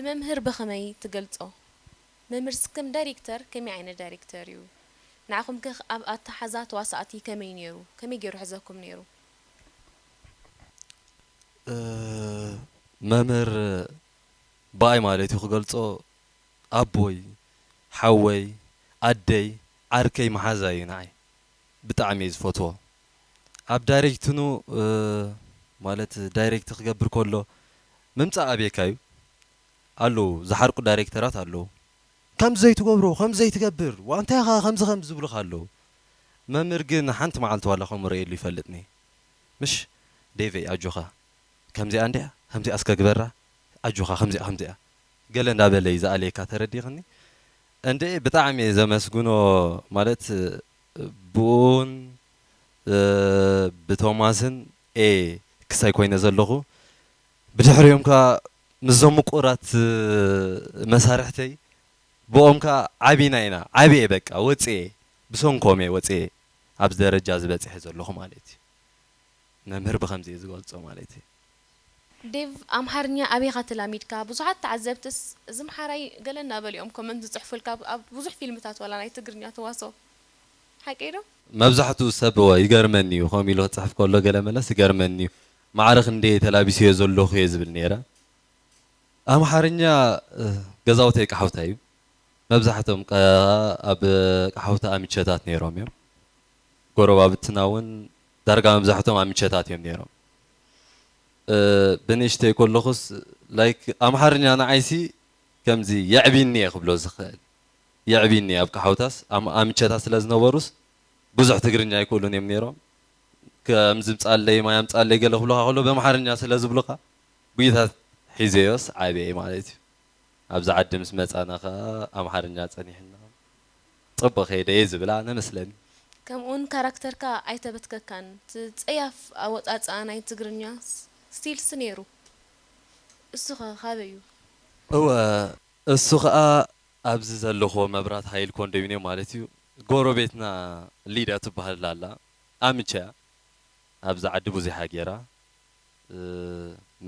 መምህር ብኸመይ ትገልጾ? መምህር እስክም ዳይሬክተር ከመይ ዓይነት ዳይሬክተር እዩ? ንዓኹም ከ ኣብ ኣተሓዛ ተዋሳእቲ ከመይ ነይሩ? ከመይ ገይሩ ሕዘኩም ነይሩ? መምህር ብኣይ ማለት እዩ ክገልጾ ኣቦይ ሓወይ ኣደይ ዓርከይ መሓዛ እዩ ንዓይ ብጣዕሚ እየ ዝፈትዎ ኣብ ዳይሬክትኑ ማለት ዳይሬክት ክገብር ከሎ ምምጻእ ኣብየካ እዩ ኣለዉ ዝሓርቁ ዳይሬክተራት ኣለዉ ከምዚ ዘይትገብሮ ከምዚ ዘይትገብር ዋንታ ኢኻ ከምዚ ከምዚ ዝብሉኻ ኣለዉ መምህር ግን ሓንቲ መዓልቲ ዋላ ከምኡ ርእየሉ ይፈልጥኒ ምሽ ዴቨይ ኣጆኻ ከምዚኣ እንድያ ከምዚኣ እስከ ግበራ ኣጆኻ ከምዚኣ ከምዚኣ ገለ እንዳበለ እዩ ዝኣልየካ ተረዲኽኒ እንደ ብጣዕሚ እየ ዘመስግኖ ማለት ብኡን ብቶማስን ኤ ክሳይ ኮይነ ዘለኹ ብድሕሪኦም ከ ምስዞም ምቁራት መሳርሕተይ ብኦም ከ ዓቢና ኢና ዓብየ በቃ ወፅየ ብሰንኮም እየ ወፅየ ኣብዚ ደረጃ እዚ በፂሐ ዘለኹ ማለት እዩ መምህር ብኸምዚ እየ ዝገልፆ ማለት እዩ ዴቭ ኣምሓርኛ ኣበይኻ ተላሚድካ ብዙሓት ተዓዘብትስ እዚ ምሓራይ ገለ እናበሉ እዮም ኮመንት ዝፅሕፉልካ ኣብ ብዙሕ ፊልምታት ዋላ ናይ ትግርኛ ተዋሶ ሓቀይ ዶ? መብዛሕትኡ ሰብ ይገርመኒ እዩ ከምኡ ኢሉ ክፅሕፍ ከሎ ገለ መለስ ይገርመኒ እዩ ማዕረ ክንደየ ተላቢሰዮ ዘለኹ እየ ዝብል ነይረ ኣምሓርኛ ገዛውተይ ቃሓውታ እዩ መብዛሕቶም ኣብ ቃሓውታ ኣምቸታት ነይሮም እዮም ጎረባብትና እውን ዳርጋ መብዛሕቶም ኣምቸታት እዮም ነይሮም ብንእሽተይ ከለኹስ ላይክ ኣምሓርኛ ንዓይሲ ከምዚ የዕቢኒ እየ ክብሎ ዝኽእል የዕቢኒ ኣብ ቃሓውታስ ኣምቸታት ስለ ዝነበሩስ ብዙሕ ትግርኛ ኣይክእሉን እዮም ነይሮም ከምዚ ምፃለይ ማይ ኣምፃለይ ገለ ክብሉካ ከሎ በምሓርኛ ስለ ዝብሉካ ብይታት ሒዘዮስ ዓብየ ማለት እዩ ኣብዚ ዓዲ ምስ መፃና ከዓ ኣምሓርኛ ፀኒሕና ፅቡቅ ከይደ እየ ዝብል ኣነ መስለኒ ከምኡውን ካራክተርካ ኣይተበትከካን እቲ ፀያፍ ኣወፃፅኣ ናይ ትግርኛ ስቲልስ ነይሩ እሱ ኸ ካበይ እዩ እወ እሱ ከዓ ኣብዚ ዘለኽዎ መብራት ሃይል ኮንዶሚንዮም ማለት እዩ ጎረቤትና ሊዳ ትበሃል ኣላ ኣምቸያ ኣብዚ ዓዲ ብዙሓ ገይራ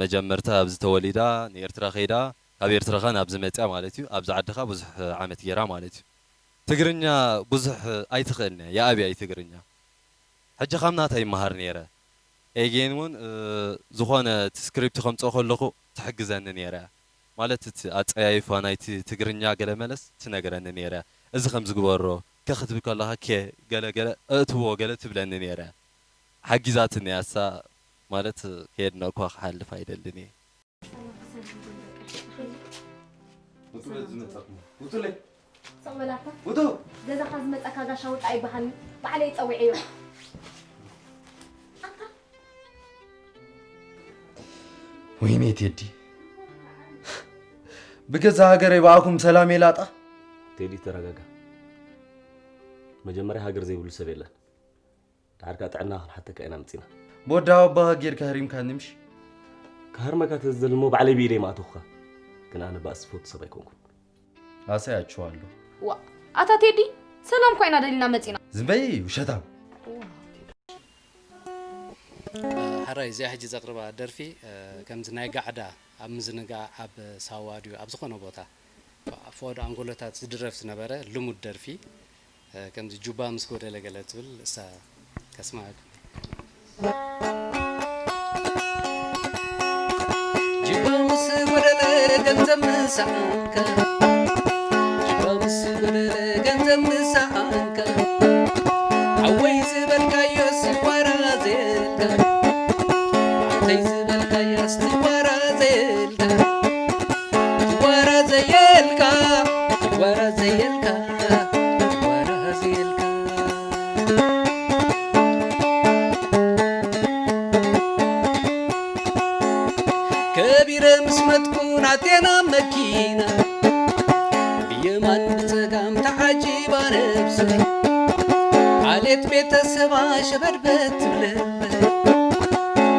መጀመርታ ኣብዚ ተወሊዳ ንኤርትራ ከይዳ ካብ ኤርትራ ከ ናብዚ መፅያ ማለት እዩ ኣብዚ ዓዲ ከ ብዙሕ ዓመት ገይራ ማለት እዩ ትግርኛ ብዙሕ ኣይትኽእልን እያ ይኣብያ እዩ ትግርኛ ሕጂ ካብ ናታ ይመሃር ነይረ ኤጌን እውን ዝኾነ እቲ ስክሪፕት ከምፅኦ ከለኹ ትሕግዘኒ ነይራ እያ ማለት እቲ ኣፀያይፋ ናይቲ ትግርኛ ገለ መለስ ትነግረኒ ነይራ እያ እዚ ከምዚ ግበሮ ከ ክትብል ከለኻ ኬ ገለ ገለ እእትዎ ገለ ትብለኒ ነይራ እያ ሓጊዛትኒ እያ እሳ ማለት ከየድነቅኳ ክሓልፍ ኣይደልን እየ ውጡለይ ዝመፀኩም ውጡለይ ስቕ በላታ ውጡ ገዛኻ ዝመፀካ ጋሻ ውጣ ኣይበሃልኒ ባዕለይ ፀዊዐዮ ኣታ ወይኔ ቴዲ ብገዛ ሃገረይ ብኣኩም ሰላም የላጣ ቴዲ ተረጋጋ መጀመርያ ሃገር ዘይብሉ ሰብ የለን ዳሕርካ ጥዕና ክንሓተካ ኢና መፂና ብወዲ ኣባኻ ጌርካ ህሪምካኒ ምሽ ክሃርመካ ተዝደሊ እሞ ባዕለይ ብኢደይ ምኣተኹካ ግን ኣነ ባእሲ ዝፈቱ ሰብ ኣይኮንኩን ኣሰያችዋለሁ ዋ ኣታ ቴዲ ሰላም እኳ ኢና ደሊና መፂና ዝበይ ውሸታም ሕራይ እዚኣ ሕጂ ዘቕርባ ደርፊ ከምዚ ናይ ጋዕዳ ኣብ ምዝንጋዕ ኣብ ሳዋ ድዩ ኣብ ዝኾነ ቦታ ፎድ ኣንጎሎታት ዝድረፍ ዝነበረ ልሙድ ደርፊ ከምዚ ጁባ ምስ ጎደለ ገለ ትብል እሳ ከስማዕኩም ጅባ ምስ ጎደለ ገንዘብ ምሳኣንካ ጅባ ምስ ጎደለ ገንዘብ ምሳኣንካ ሓወይ ዝበልካዮ ስዋራ ዘየልካ ኣንተይ ዝበልካያ ስትዋራ ዘየልካ ትዋራ ዘየልካ ትዋራ ዘየልካ ትዋራ ዘየልካ ከቢረ ምስ መጥኩ ናቴና መኪና ብየማን ብጸጋም ተዓጂባ ነብሰይ ዓሌት ቤተሰባ ሸበድበት ትብለለይ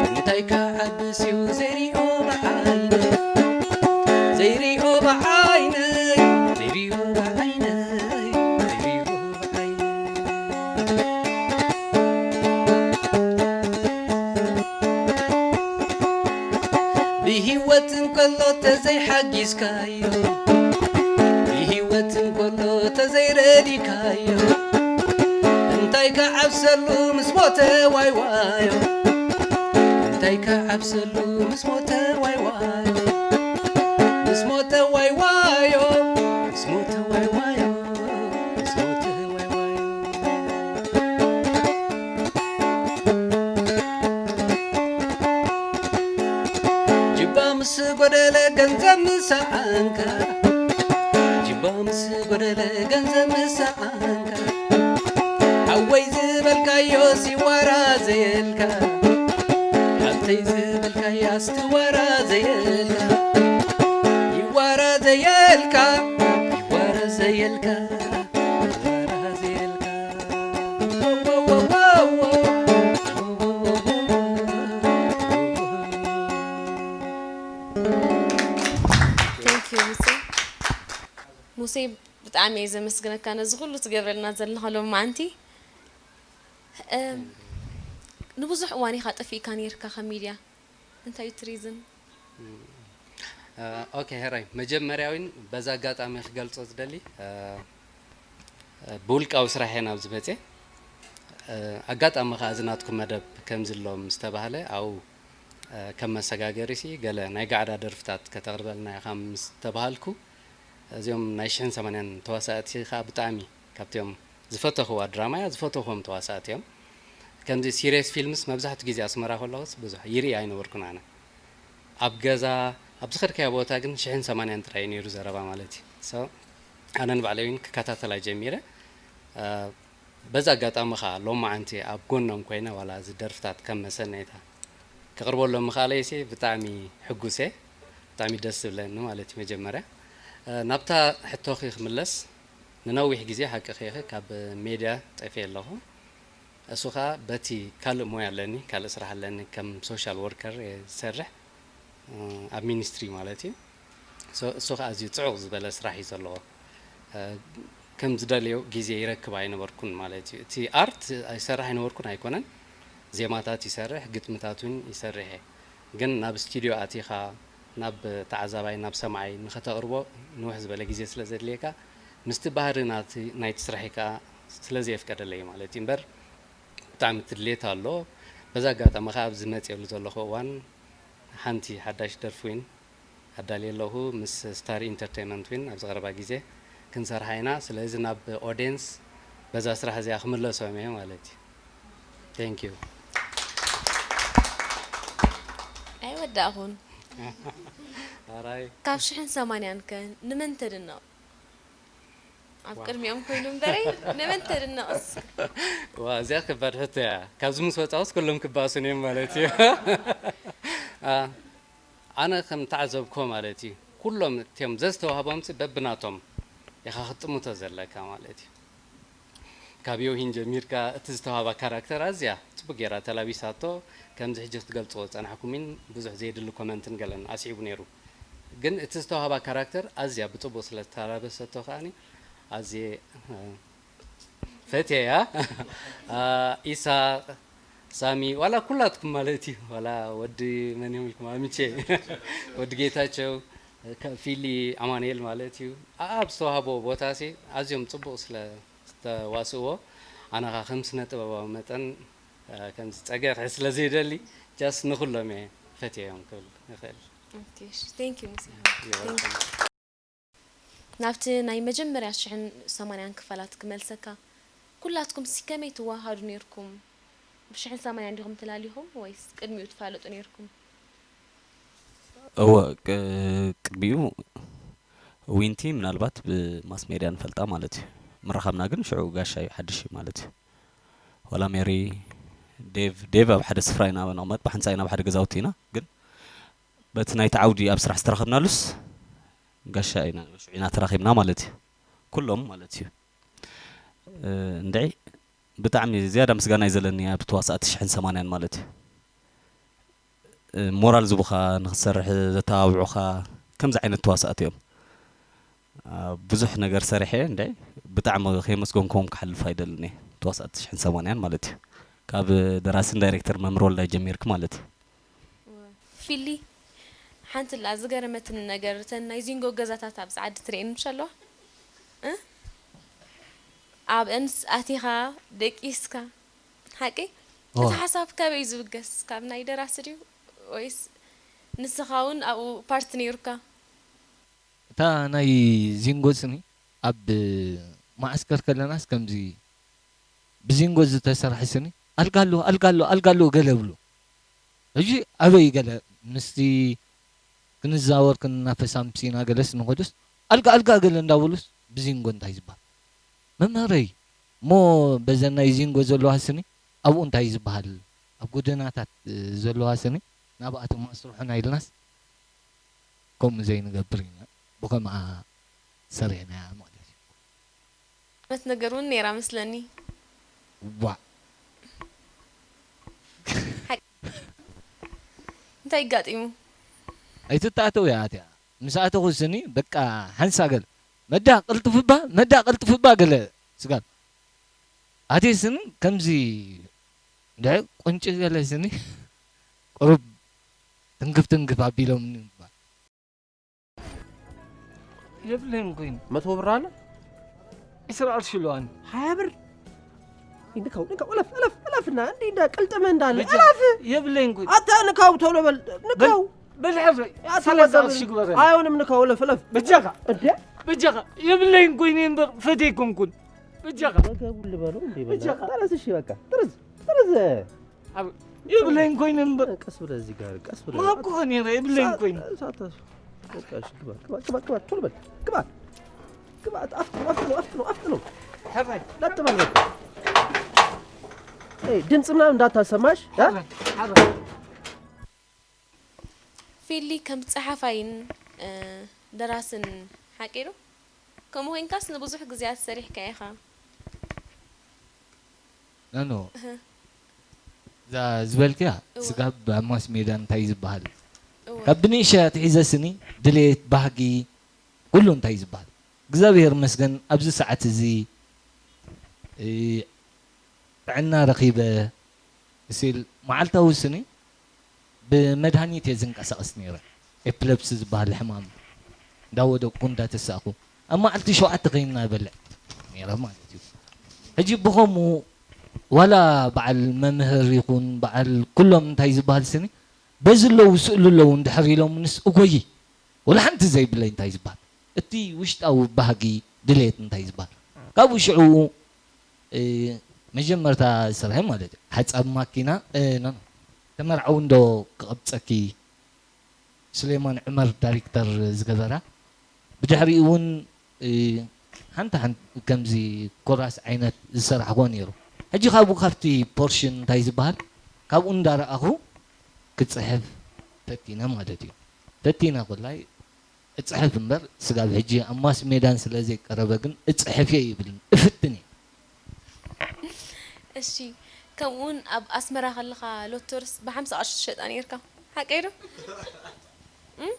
እንታይ ከዓብስ እዩ ዘይሪኦ ብዓይነይ ዘይሪኦ ብዓይነይ ዘይሪኦ ብዓይነይ ዘይሪኦ ብዓይነይ ብሂ ህይወት እንከሎ ተዘይሓጊዝካዮ፣ ብህይወት እንከሎ ተዘይረዲካዮ፣ እንታይ ክዓብሰሉ ምስ ሞተ ዋይ ዋዮ፣ እንታይ ክዓብሰሉ ምስ ሞተ ዋይ ዋዮ፣ ምስ ሞተ ዋይ ዋዮ፣ ምስ ሞተ ዋይ ዋዮ፣ ምስ ሞተ ዋይ ዋዮ። ጅባ ምስ ጎደለ ገንዘብ ምሰኣንካ፣ ጅባ ምስ ጎደለ ገንዘብ ምሰኣንካ፣ ሓወይ ዝበልካዮ ሲዋራ ዘየልካ፣ ሓብተይ ዝበልካያ ስትዋራ ዘየልካ፣ ይዋራ ዘየልካ፣ ይዋራ ዘየልካ፣ ይዋራ ዘየልካ። Thank you ሙሴ። ሙሴ ብጣዕሚ እየ ዘመስግነካ ነዚ ኩሉ ትገብረልና ዘለኻ ሎማዓንቲ። እም፣ ንብዙሕ እዋን ኢኻ ጠፊእካ ነይርካ ካብ ሚድያ። እንታይ እዩ እቲ ሪዝን? ኦኬ፣ ሕራይ፣ መጀመርያ እውን በዛ ኣጋጣሚ ክገልጾ ዝደሊ ብውልቃዊ ስራሕ እየ ናብዚ መፅየ። ኣጋጣሚ ከዓ እዚ ናትኩም መደብ ከምዚ ኣሎ ምስ ተባህለ ኣብኡ ከም መሰጋገሪ ሲ ገለ ናይ ጋዕዳ ደርፍታት ከተቕርበልና ኢኻ ምስ ተባሃልኩ፣ እዚኦም ናይ ሽሕን ሰማንያን ተዋሳእቲ ከዓ ብጣዕሚ ካብቲኦም ዝፈተኽዋ ድራማ እያ፣ ዝፈተኽዎም ተዋሳእቲ እዮም። ከምዚ ሲሪየስ ፊልምስ መብዛሕትኡ ግዜ ኣስመራ ከለኹስ ብዙሕ ይርኢ ኣይነበርኩን ኣነ። ኣብ ገዛ ኣብ ዝኸድካዮ ቦታ ግን ሽሕን ሰማንያን ጥራይ እዩ ነይሩ ዘረባ ማለት እዩ። So ኣነ ንባዕለይ እውን ክከታተላ ጀሚረ። በዚ ኣጋጣሚ ኸዓ ሎማዓንቲ ኣብ ጎኖም ኮይነ ዋላ እዚ ደርፍታት ከም መሰነይታ ክቕርበሎም ምኽኣለይሲ ብጣዕሚ ሕጉስ እየ። ብጣዕሚ ደስ ዝብለኒ ማለት እዩ። መጀመርያ ናብታ ሕቶኺ ክምለስ፣ ንነዊሕ ግዜ ሓቅኺ ኢኺ ካብ ሜድያ ጠፍየ ኣለኹ። እሱ ኸዓ በቲ ካልእ ሞያ ኣለኒ፣ ካልእ ስራሕ ኣለኒ፣ ከም ሶሻል ወርከር እየ ዝሰርሕ ኣብ ሚኒስትሪ ማለት እዩ። እሱ ኸዓ ኣዝዩ ፅዑቕ ዝበለ ስራሕ እዩ ዘለዎ። ከም ዝደልዮ ግዜ ይረክብ ኣይነበርኩን ማለት እዩ። እቲ ኣርት ይሰርሕ ኣይነበርኩን ኣይኮነን፣ ዜማታት ይሰርሕ፣ ግጥምታት እውን ይሰርሕ እየ። ግን ናብ ስቱድዮ ኣቲኻ ናብ ተዓዛባይ ናብ ሰምዓይ ንኸተቕርቦ ንውሕ ዝበለ ግዜ ስለ ዘድልየካ ምስቲ ባህሪ ናይቲ ስራሐይ ከዓ ስለ ዘየፍቀደለይ ማለት እዩ እምበር ብጣዕሚ እቲ ድሌት ኣሎ። በዚ ኣጋጣሚ ከዓ ኣብዚ መፅየሉ ዘለኹ እዋን ሓንቲ ሓዳሽ ደርፊ እውን ኣዳልየ ኣለኹ ምስ ስታር ኢንተርቴይመንት እውን ኣብዚ ቀረባ ግዜ ክንሰርሓ ኢና። ስለዚ ናብ ኦድየንስ በዛ ስራሕ እዚኣ ክምለሶም እየ ማለት እዩ። Thank you። ኣይወዳእኹን። ኣራይ ካብ ሽሕን ሰማንያን ከ ንመን ተድንቕ? ኣብ ቅድሚኦም ኮይኑ እምበረይ ንመን ተድንቕ እስኪ? ዋ እዚኣ ከባድ ሕቶ እያ። ካብዚ ምስ ወፃኹስ ኩሎም ክባእሱን እዮም ማለት እዩ። ኣነ ከም ተዓዘብኮ ማለት እዩ ኩሎም እትዮም ዘዝተዋህቦምሲ በብናቶም ኢኻ ክትጥምቶ ዘለካ ማለት እዩ። ካብ ዮሂን ጀሚርካ እቲ ዝተዋህባ ካራክተር ኣዝያ ፅቡቅ ገይራ ተላቢሳቶ። ከምዚ ሕጂ ክትገልፅዎ ዝፀናሕኩምን ብዙሕ ዘየድሊ ኮመንትን ገለን ኣስዒቡ ነይሩ። ግን እቲ ዝተዋህባ ካራክተር ኣዝያ ብፅቡቅ ስለ ዝተላበሰቶ ከዓኒ ኣዝየ ፈትየያ። ኢሳቅ፣ ሳሚ ዋላ ኩላትኩም ማለት እዩ ዋላ ወዲ መን እዮም ኢልኩም ኣምቼ ወዲ ጌታቸው ፊሊ ኣማኑኤል ማለት እዩ ኣብ ዝተዋህቦ ቦታሲ ኣዝዮም ፅቡቅ ስለ ዝተዋስእዎ ኣነ ኸዓ ከም ስነ ጥበባዊ መጠን ከምዚ ፀገ ክሕዝ ስለ ዘይደሊ just ንኹሎም እየ ፈትየዮም ክብል ይኽእል። ናብቲ ናይ መጀመርያ ሽሕን ሰማንያን ክፋላት ክመልሰካ። ኩላትኩም ሲ ከመይ ትዋሃዱ ነይርኩም? ብሽሕን ሰማንያን ዲኹም ተላሊኹም ወይስ ቅድሚኡ ትፋለጡ ነይርኩም? እወ ቅድሚኡ ዊንቲ ምናልባት ብማስ ሜድያ ንፈልጣ ማለት እዩ። ምርኻብና ግን ሽዑ ጋሻ እዩ ሓድሽ እዩ ማለት እዩ። ዋላ ሜሪ ዴቭ ዴቭ ኣብ ሓደ ስፍራ ኢና ነቕመጥ ብሓንሳእ ኢና ኣብ ሓደ ገዛውቲ ኢና ግን በቲ ናይቲ ዓውዲ ኣብ ስራሕ ዝተራኸብናሉስ ጋሻ ኢና ሽዑ ኢና ተራኺብና ማለት እዩ። ኩሎም ማለት እዩ። እንድዒ ብጣዕሚ ዝያዳ ምስጋና እዩ ዘለኒ ኣብ ተዋሳእቲ ሽሕን ሰማንያን ማለት እዩ። ሞራል ዝቡኻ ንኽትሰርሕ ዘተባብዑኻ ከምዚ ዓይነት ተዋሳእቲ እዮም። ብዙሕ ነገር ሰሪሐ እንድዒ ብጣዕሚ ከየመስገንክዎም ክሓልፍ ኣይደልን እየ ተዋሳእቲ ሽሕን ሰማንያን ማለት እዩ። ካብ ደራስን ዳይሬክተር መምህር ወልዳይ ጀሚርክ ማለት እዩ። ፊሊ ሓንቲ ላ ዝገረመትኒ ነገር፣ እተን ናይ ዚንጎ ገዛታት ኣብዚ ዓዲ ትርእየን ምሽ ኣለዋ? እ? ኣብአንስ ኣቲኻ ደቂስካ። ሓቂ? እዋ። እቲ ሓሳብ ካበይ እዩ ዝብገስ? ካብ ናይ ደራሲ ድዩ? ወይስ ንስኻ እውን ኣብኡ ፓርት ነይሩካ? እታ ናይ ዚንጎ ስኒ ኣብ መዓስከር ከለናስ ከምዚ ብዚንጎ ዝተሰርሐ ስኒ ኣልጋ ኣሎ፣ ኣልጋ ኣሎ፣ ኣልጋ ኣሎ ገለ ብሉ። ሕጂ ኣበይ ገለ ምስቲ ክንዛወር ክንናፈስ ኣምሲና ገለስ ንኸዱስ ኣልጋ ኣልጋ ገለ እንዳበሉስ ብዚንጎ እንታይ ዝበሃል? መምህረይ እሞ በዘን ናይ ዚንጎ ዘለዋ ስኒ ኣብኡ እንታይ ዝበሃል? ኣብ ጎደናታት ዘለዋ ስኒ ናብኣቶም ኣስርሑና ኢልናስ ከምኡ ዘይንገብር ኢና። ብኸምኣ ሰሪሕናያ ማለት እዩ። መት ነገር እውን ነይራ መስለኒ። ዋእ እንታይ ኣጋጢሙ? ኣይትተኣተው እያ ኣትያ ምስ ኣተኹ ስኒ በቃ ሓንሳ ገለ መዳ ቅልጥፍባ መዳ ቅልጥፍባ ገለ ስጋብ ኣትየ ስኒ ከምዚ እንድዒ ቁንጪ ገለ ስኒ ቁሩብ ትንክፍ ትንክፍ ኣቢሎምኒ ምባል የብለይን ኮይኑ መቶ ብር ኣለ ዒስራ ቅርሺ ኣለዋኒ ሀያ ብር ንካው ንካው እለፍ እለፍ እለፍና እንዲ እንዳ ቅልጥመ እንዳለ በጃ እለፍ የብለይን ኮይኑ ኣታ ንካው ቶሎ በል ንካው በል ሕፍረይ ኣታ ሰላሳ ወገብ- ቅርሺ ግበረ ኣይሆንም ንካው እለፍ እለፍ በጃኻ እንዴ በጃኻ የብለይን ኮይኑ እምበር ፈትየኩም ኩን በጃኻ ወገቡ ልበሉ እንዴ በላ በጃኻ ተረዝ እሺ በቃ ተረዝ ተረዝ የብለይን ኮይኑ እምበር ቀስ ብለ እዚህ ጋር ቀስ ብለ ምሃብኩ ኸ ነይረ የብለይን ኮይኑ ሳተ በቃ እሺ ግባ ግባ ግባ ግባ ቶሎ በል ግባ ግባ አፍጥኑ አፍጥኑ አፍጥኑ አፍጥኑ ሕራይ ለጥ በል በቃ ኤይ ድምፅ ምናምን እንዳታሰማሽ እ? ሕራይ ሕራይ ፊሊ ከም ጸሓፋይን እ፣ ደራስን ሓቂ ዶ? ከምኡ ኮይንካስ ንብዙሕ ግዜያት ሰሪሕካ ኢኻ። ናኖ እዛ ዝበልክያ እወ። ስጋብ ኣብ ማስ ሜዳ እንታይ ዝበሃል እወ። ካብ ብንእሽያ ትሒዘ ስኒ ድሌት ባህጊ ኩሉ እንታይ ዝበሃል እግዚኣብሔር መስገን ኣብዚ ሰዓት እዚ እ፣ ጥዕና ረኺበ እሲል መዓልታዊ ስኒ ብመድሃኒት እየ ዝንቀሳቐስ ነይረ ኤፕለፕሲ ዝበሃል ሕማም እንዳወደቅኩ እንዳተሳእኩ ኣብ መዓልቲ ሸውዓተ ከይና በልዕ ነይረ ማለት እዩ ሕጂ ብኸምኡ ዋላ በዓል መምህር ይኹን በዓል ኩሎም እንታይ ዝበሃል ስኒ በዚ ኣለዉ ስእሉ ኣለዉ እንድሕር ኢሎምንስ እጎይ ወላ ሓንቲ ዘይብለይ እንታይ ዝበሃል እቲ ውሽጣዊ ባህጊ ድሌት እንታይ ዝበሃል ካብኡ ሽዑ መጀመርታ ስርሐ ማለት እዩ ሓፃብ ማኪና ተመርዓዊ እንዶ ክቐብፀኪ ሱሌማን ዑመር ዳይሬክተር ዝገበራ ብድሕሪኡ እውን ሓንቲ ሓንቲ ከምዚ ኮራስ ዓይነት ዝሰራሕኮ ነይሩ ሕጂ ካብኡ ካብቲ ፖርሽን እንታይ ዝበሃል ካብኡ እንዳረኣኹ ክፅሕፍ ፈቲነ ማለት እዩ ፈቲነ ኮላይ እፅሕፍ እምበር ስጋብ ሕጂ ኣብ ማስ ሜዳን ስለ ዘይቀረበ ግን እፅሕፍ እየ ይብልን እፍትን እየ እሺ ከምኡውን ኣብ ኣስመራ ከለኻ ሎቶርስ ብሓምሳ ቅርሺ ትሸጣ ነርካ ሓቀይ ዶ እም?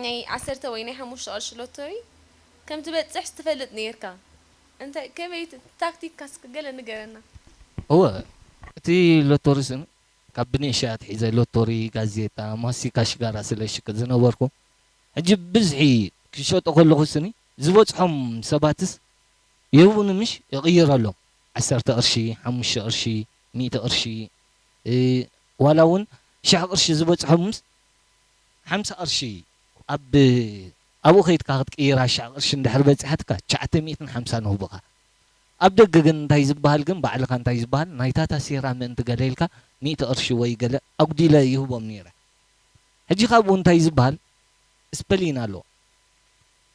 ናይ ዓሰርተ ወይ ናይ ሓሙሽተ ቅርሺ ሎቶሪ ከም ትበፅሕ ትፈልጥ ነርካ እንታይ ከመይ ት- ታክቲካስ ገለ ንገረና እወ እቲ ሎቶሪ ስኒ ካብ ብንእሽያ ኣትሒዘ ሎቶሪ ጋዜጣ ማስቲካ ሽጋራ ስለ ሽቅጥ ዝነበርኩ ሕጂ ብብዝሒ ክሸጦ ከለኹ ስኒ ዝበፅሖም ሰባትስ ይህቡኒ ምሽ ይቕይረሎም ዓሰርተ ቅርሺ ሓሙሽተ ቅርሺ ሚእቲ ቅርሺ እ፣ ዋላ እውን ሽሕ ቅርሺ ዝበፅሖምስ ሓምሳ ቅርሺ ኣብ ኣብኡ ከይድካ ክትቅይራ ሽሕ ቅርሺ እንድሕር በፂሓትካ ትሽዓተ ሚእትን ሓምሳን ንህቡኻ ኣብ ደገ ግን እንታይ ዝበሃል ግን ባዕልኻ እንታይ ዝበሃል ናይታ ታሴራ ምእንቲ ገለ ኢልካ ሚእቲ ቅርሺ ወይ ገለ ኣጉዲለ ይህቦም ነይረ ሕጂ ካብኡ እንታይ ዝበሃል ስፐሊን ኣሎ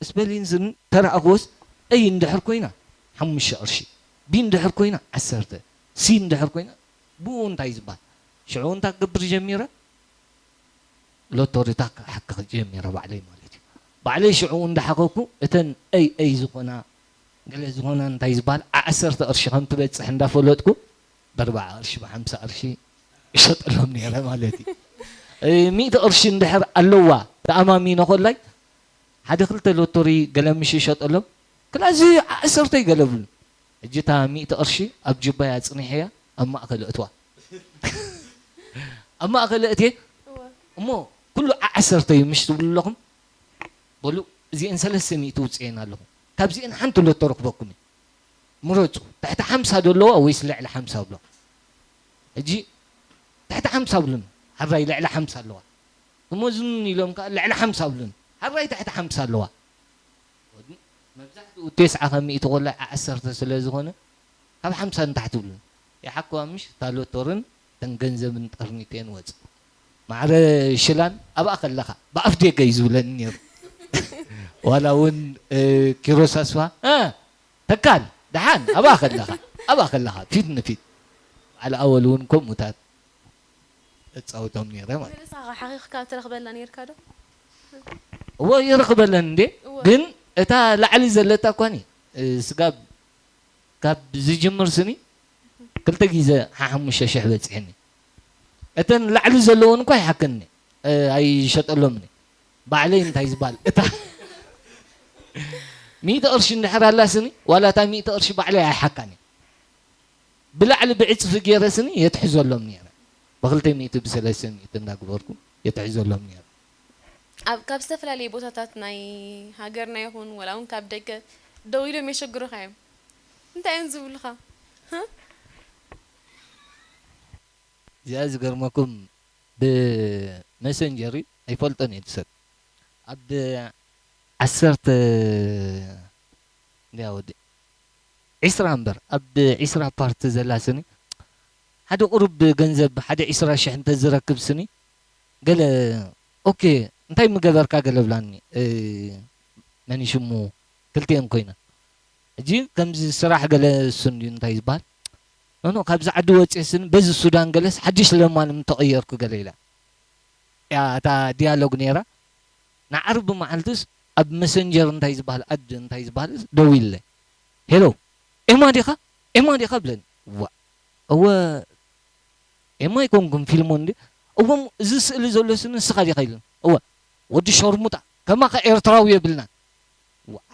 ስፐሊን ስን ተረኣኽዎስ A እንድሕር ኮይና ሓሙሽተ ቅርሺ B እንድሕር ኮይና ዓሰርተ C እንድሕር ኮይና ብኡ እንታይ ዝበሃል ሽዑ እንታይ ክገብር ጀሚረ ሎቶሪታ ክሓክኽ ጀሚረ ባዕለይ ማለት እዩ ባዕለይ ሽዑ እንዳሓኸኩ እተን A A ዝኾና ገለ ዝኾና እንታይ ዝበሃል ዓሰርተ ቅርሺ ከም ትበፅሕ እንዳፈለጥኩ ብኣርባዓ ቅርሺ ብሓምሳ ቅርሺ ይሸጠሎም ነይረ ማለት እዩ ሚእቲ ቅርሺ እንድሕር ኣለዋ ተኣማሚነ ኮላይ ሓደ ክልተ ሎቶሪ ገለ ምሽ ይሸጠሎም ክላዚ ዓሰርተ ይገለብሉ ሕጂ እታ ሚእቲ ቅርሺ ኣብ ጅባይ ኣፅኒሐያ ኣብ ማእከል እእትዋ ኣብ ማእከል እእትየ እሞ ኩሉ ዓሰርተ እዩ ምሽ ትብሉ ኣለኹም። በሉ እዚአን ሰለስተ ሚእቲ ውፅኤን ኣለኹም። ካብዚአን ሓንቲ ሎቶ ረኽበኩም እዩ። ምረፁ። ትሕቲ ሓምሳ ዶ ኣለዋ ወይስ ልዕሊ ሓምሳ ብሎ? ሕጂ ትሕቲ ሓምሳ ብሉን። ሓራይ ልዕሊ ሓምሳ ኣለዋ። እሞ ዝም ኢሎም ከዓ ልዕሊ ሓምሳ ብሉን። ሓራይ ትሕቲ ሓምሳ ኣለዋ። መብዛሕትኡ ተስዓ ካብ ሚእቲ ኮላይ ዓሰርተ ስለ ዝኾነ ካብ ሓምሳ ንታሕቲ ብሉን። ይሓክዋ ምሽ ታሎቶርን ተን ገንዘብን ጠርኒቴን ወፅ። ማዕረ ሽላን ኣብኣ ከለኻ ብኣፍ ዴገ እዩ ዝብለኒ ነይሩ። ዋላ እውን እ፣ ኪሮስ ኣስፋ እ፣ ተካል ደሓን ኣብኣ ከለኻ ኣብኣ ከለኻ ፊት ንፊት በዓል ኣወል እውን ከምኡታት እፃወቶም ነይረ ማለት እዩ። ንሳ ሓኺኽካ ትረኽበላ ነይርካ ዶ? እዎ ይረኽበለን እንዴ። እዎ። ግን እታ ላዕሊ ዘለታ እኳኒ እ፣ ስጋብ ካብ ዝጅምር ስኒ ክልተ ግዜ ሓሙሽተ ሽሕ በፂሐኒ። እተን ላዕሊ ዘለውን እኳ ይሓከኒ እ፣ ኣይሸጠሎምን። ባዕለይ እንታይ ዝበሃል እታ ሚእቲ ቅርሺ እንድሕር ኣላ ስኒ ዋላ እታ ሚእቲ ቅርሺ ባዕለይ ኣይሓካኒ። ብላዕሊ ብዕፅፊ ገይረ ስኒ የትሕዘሎም ነይረ። ብክልተ ሚእቲ ብሰለስተ ሚእቲ እንዳግበርኩ የትሕዘሎም ነይረ። ኣብ ካብ ዝተፈላለዩ ቦታታት ናይ ሃገርና ይኹን ወላ እውን ካብ ደገ ደው ኢሎም የሸግሩኻ እዮም። እንታይ እዮም ዝብሉኻ? እዚኣ ዝገርመኩም ብመሰንጀር እዩ ኣይፈልጦን እየ ሰብ ኣብ ዓሰርተ እንድያ ወዲ ዒስራ እምበር ኣብ ዒስራ ፓርቲ ዘላ ስኒ ሓደ ቁሩብ ገንዘብ ሓደ ዒስራ ሽሕ እንተዝረክብ ስኒ ገለ ኦኬ እንታይ ምገበርካ ገለ ብላኒ መን ሽሙ ክልቲኤን ኮይና ሕጂ ከምዚ ስራሕ ገለ እሱ እንድዩ እንታይ ዝበሃል ኖኖ ካብዚ ዓዲ ወፅየ ስኒ በዚ ሱዳን ገለስ ሓድሽ ለማኒ ምተቐየርኩ ገለ ኢላ እያ እታ ዲያሎግ ነይራ ንዓርቢ መዓልትስ ኣብ መሰንጀር እንታይ ዝበሃል ኣድ እንታይ ዝበሃል ደዊለ ሄሎ ኤማ ዲኻ ኤማ ዲኻ ብለኒ ዋ እወ ኤማ ኣይኮንኩን ፊልሞ እንዲ እዎም እዚ ስእሊ ዘሎ ስኒ ንስኻ ዲኻ ኢሉን እወ ወዲ ሸርሙጣ ከማኻ ኤርትራዊ የብልናን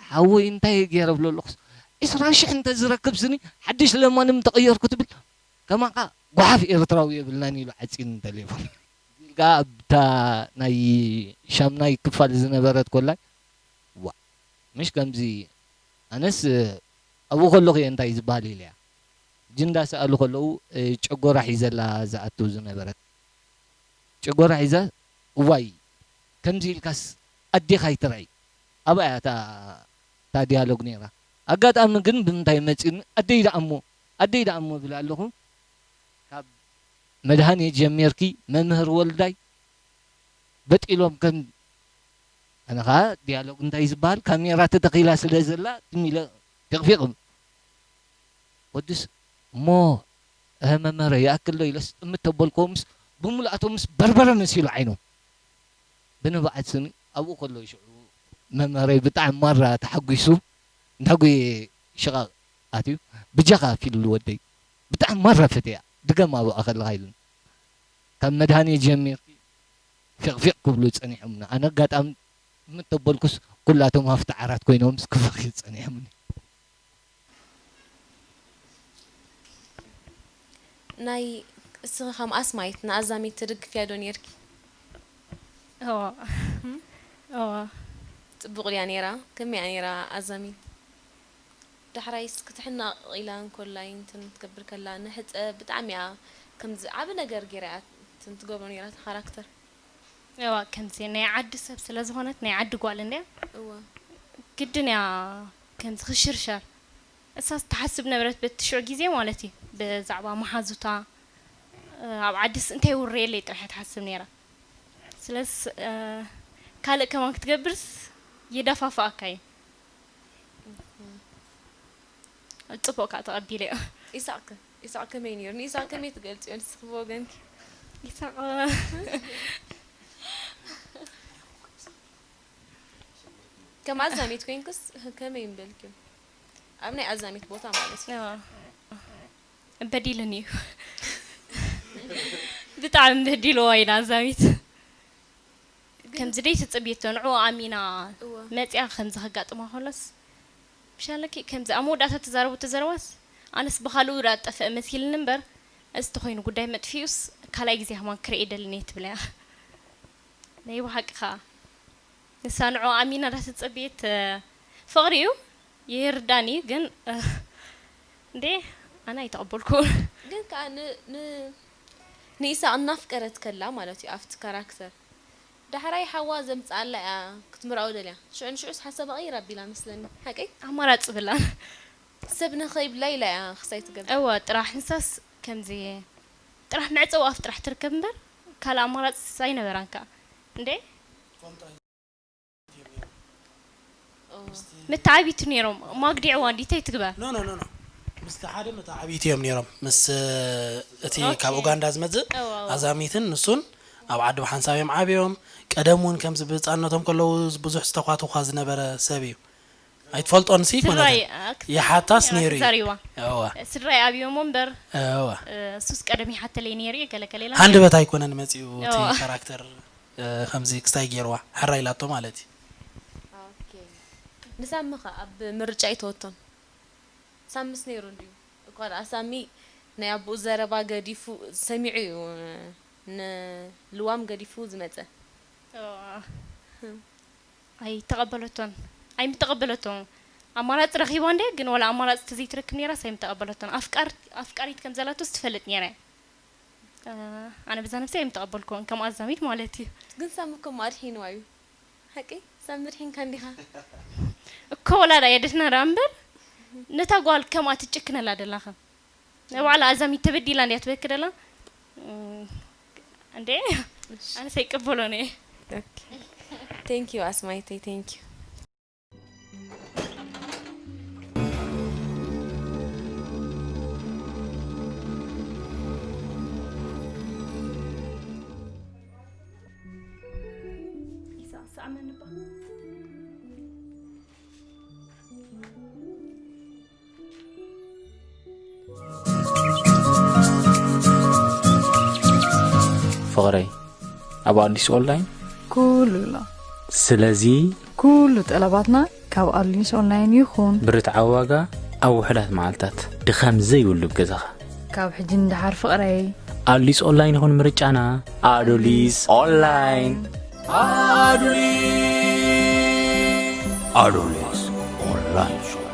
ሓወይ እንታይ ገይረ ብሎ ኣለኹስ ዒስራ ሽሕ እንተ ዝረክብ ስኒ ሓድሽ ለማንም ተቐየርኩ ትብል ከማኻ ጓሓፍ ኤርትራዊ የብልናን ኢሉ ዓፂኒ ተሌፎን ኢልካ ኣብታ ናይ ሻምናይ ክፋል ዝነበረት ኮላይ ዋ ምሽ ከምዚ ኣነስ ኣብኡ ከለኹ እየ እንታይ ዝበሃል ኢለያ ሕጂ እንዳሰኣሉ ከለዉ ጨጎራ ሒዘላ ዝኣቱ ዝነበረት ጨጎራ ሒዛ እዋይ ከምዚ ኢልካስ ኣዴኻ ኣይትርኣይ ኣብኣ እያ እታ እታ ዲያሎግ ነይራ ኣጋጣሚ ግን ብምንታይ መፂኒ ኣደይ ደኣ እሞ ኣደይ ደኣ እሞ ብል ኣለኹ ካብ መድሃኔ ጀሚርኪ መምህር ወልዳይ በጢሎም ከም ኣነ ኸዓ ዲያሎግ እንታይ ዝበሃል ካሜራ ተተኺላ ስለ ዘላ ትም ኢለ ፊቕፊቕ ወድስ እሞ እህ መምህረ ይኣክል ዶ ኢለስ ጥምት ተበልክዎምስ ብምልኣቶምስ በርበረ መሲሉ ዓይኖም ብንብዓት ስኒ ኣብኡ ከሎ ሽዑ መምህረይ ብጣዕሚ ማራ ተሓጒሱ እንዳጎየ ሽቓቕ ኣትዩ ብጃኻ ፊልሉ ወደይ ብጣዕሚ ማራ ፈትያ ድገም ኣብኣ ከለኻ ኢሉኒ ካብ መድሃኔ ጀሚርኪ ፊቕፊቕ ክብሉ ጸኒሖምኒ። ኣነ ኣጋጣሚ ምተበልኩስ ኩላቶም ሃፍቲ ዓራት ኮይኖምስ ክበኽዩ ጸኒሖምኒ። ናይ እስኺ ከም ኣስማይት ንኣዛሚት ትድግፍያ ዶ ኔርኪ? እዋ እዋ ጽቡቕ ድያ ኔራ? ከመይ እያ ኔራ ኣዛሚት? ዳሕራይስ ክትሕነቕ ኢላ እንኮላይ እንትን ክትገብር ከላ ንሕጸ ብጣዕሚ እያ ከም ዝዓቢ ነገር ገይራ እያ እንትን ትገብሮ ነይራ እታ ካራክተር። እዋ ከምዚ ናይ ዓዲ ሰብ ስለ ዝኾነት ናይ ዓዲ ጓል እንድያ እወ ግድን እያ ከምዚ ክሽርሸር እሳስ ትሓስብ ነበረት በቲ ሽዑ ግዜ ማለት እዩ ብዛዕባ መሓዙታ ኣብ ዓድስ እንታይ ይውረየለይ ጥራሕ እያ ትሓስብ ነይራ ስለስ ካልእ ከማን ክትገብርስ የዳፋፍኣካ እዩ ጽቡቅ ከዓ ተቐቢለዮ ኢሳቅ ከ ኢሳቅ ከመይ ነይሩ ንኢሳቅ ከመይ ትገልፅዮ ንስኺ ብወገንኪ ኢሳቅ ከም ኣዛሚት ኮይንክስ ከመይ ምበልክዮ ኣብ ናይ ኣዛሚት ቦታ ማለት እዩ በዲሉኒ እዩ ብጣዕሚ በዲልዋ ኢና ኣዛሚት ከምዚ ደይ ትፅብይቶ ንዕኡ ኣሚና እወ መፅያ ከምዚ ከጋጥማ ከሎስ ብሻለኪ ከምዚ ኣብ መወዳእታ ትዛረቡ ተዘረባስ ኣነስ ብካልኡ ዳ ጠፍአ መሲልኒ እምበር እዚ ተኮይኑ ጉዳይ መጥፊኡስ ካልኣይ ግዜ ከማን ክርኢ ደልን እየ ትብለያ ናይ ብሓቂ ኸዓ ንሳ ንዑ ኣሚና እንዳተጸበየት፣ እ፣ ፍቕሪ እዩ ይርዳኒ፣ ግን፣ እ፣ እንዴ ኣነ ኣይተቐበልኩን። ግን ከዓ ን- ን- ንኢሳቕ እናፍቀረት ከላ ማለት እዩ ኣብቲ ካራክተር ዳሕራይ ሓዋ ዘምፅኣላ እያ ክትምርኣው ደልያ። ሽዑ ንሽዑስ ሓሳባ ቀይር ኣቢላ መስለኒ። ሓቀይ? ኣማራፂ ብላን። ሰብ ንኸይብላ ኢላ እያ ክሳይ ትገብር። እወ፣ ጥራሕ ንሳስ ከምዚ ጥራሕ መዕፀዊ ኣፍ ጥራሕ ትርከብ እምበር ካልእ ኣማራፂስ ኣይነበራን ከዓ። እንዴ? መተዓቢቲ ነይሮም። ማግዲዕዋ እንዲተይ ትግበር። ኖ ኖ ኖ ኖ። ምስቲ ሓደ መተዓቢቲ እዮም ነይሮም። ምስ እቲ ኦኬ። ካብ ኡጋንዳ ዝመጽእ እዋ፣ እዋ። ኣዛሚትን ንሱን ኣብ ዓዲ ብሓንሳብ እዮም ዓብዮም። ቀደም እውን ከምዚ ብህፃንነቶም ከለዉ ብዙሕ ዝተኳትኳ ዝነበረ ሰብ እዩ። ኣይትፈልጦን ሲ ኮነት። ስድራይ፣ አ፣ ክስ- ይሓታስ ያ፣ ነይሩ እዩ። ክዛሪዋ። እዋ። ስድራይ ኣብዮሞ እምበር፣ እዋ። እ፣ እሱስ ቀደም ይሓተለይ ነይሩ እዩ፣ ገለ ገለ ኢላ። ሃንደበት ኣይኮነን መጺኡ እቲ እዋ። ካራክተር፣ እ፣ ከምዚ ክስታይ ገይርዋ። ሕራይ ኢላቶ ማለት እዩ። ኦኬ። ንሳሚ ኸ ኣብ ምርጫ ኣይተወቶን? ሳምስ ነይሩ እንድዩ። እኳ ደኣ ሳሚ ናይ ኣቦኡ ዘረባ ገዲፉ ሰሚዑ እዩ፣ ንልዋም ገዲፉ ዝመጸ። እዋ። ኣይተቐበለቶን። ኣይምተቐበለቶን። ኣማራፂ ረኺባ እንደ፣ ግን ዋላ ኣማራፂ ተዘይትረክብ ነይራስ ኣይምተቐበለቶን። ኣፍቃር-፣ ኣፍቃሪት ከም ዘላቶስ ትፈልጥ ነይራ እያ። እ፣ ኣነ በዛ ነብሰይ ኣይምተቐበልኩን፣ ከም ኣዛሚት ማለት እዩ። ግን ሳሚ እኮ እሞ ኣድሒንዋ እዩ። ሓቂ? ሳሚ ኣድሒንካ እንዲኻ። እኮ ወላ ዳ የድሕና ደኣ እምበር፣ ነታ ጓል ከምኣ ትጭክነላ ደላኸ። ናይ ባዕላ ኣዛሚት ተበዲላ እንድያ ትበኪ ደላ። እም፣ እንዴ? እሺ። ኣነስ ኣይቅበሎን እየ። ኦኬ። Thank you ኣስማይተይ፣ thank you። ኢሳ፣ ሰኣመኒ እባ። ፍቕረይ፣ ኣብ ኣዲስ ኦንላይን ኩሉ ኣሎ። ስለዚ ኩሉ ጠለባትና ካብ ኣዲስ ኦንላይን ይኹን። ብርትዓዊ ዋጋ ኣብ ውሑዳት መዓልታት። ድኻም ዘይብሉ ገዛኻ። ካብ ሕጂ ንደሓር ፍቕረይ። ኣዲስ ኦንላይን ይኹን ምርጫና። ኣዶሊስ ኦንላይን። ኣዶሊስ። ኣዶሊስ ኦንላይን ሾፕ።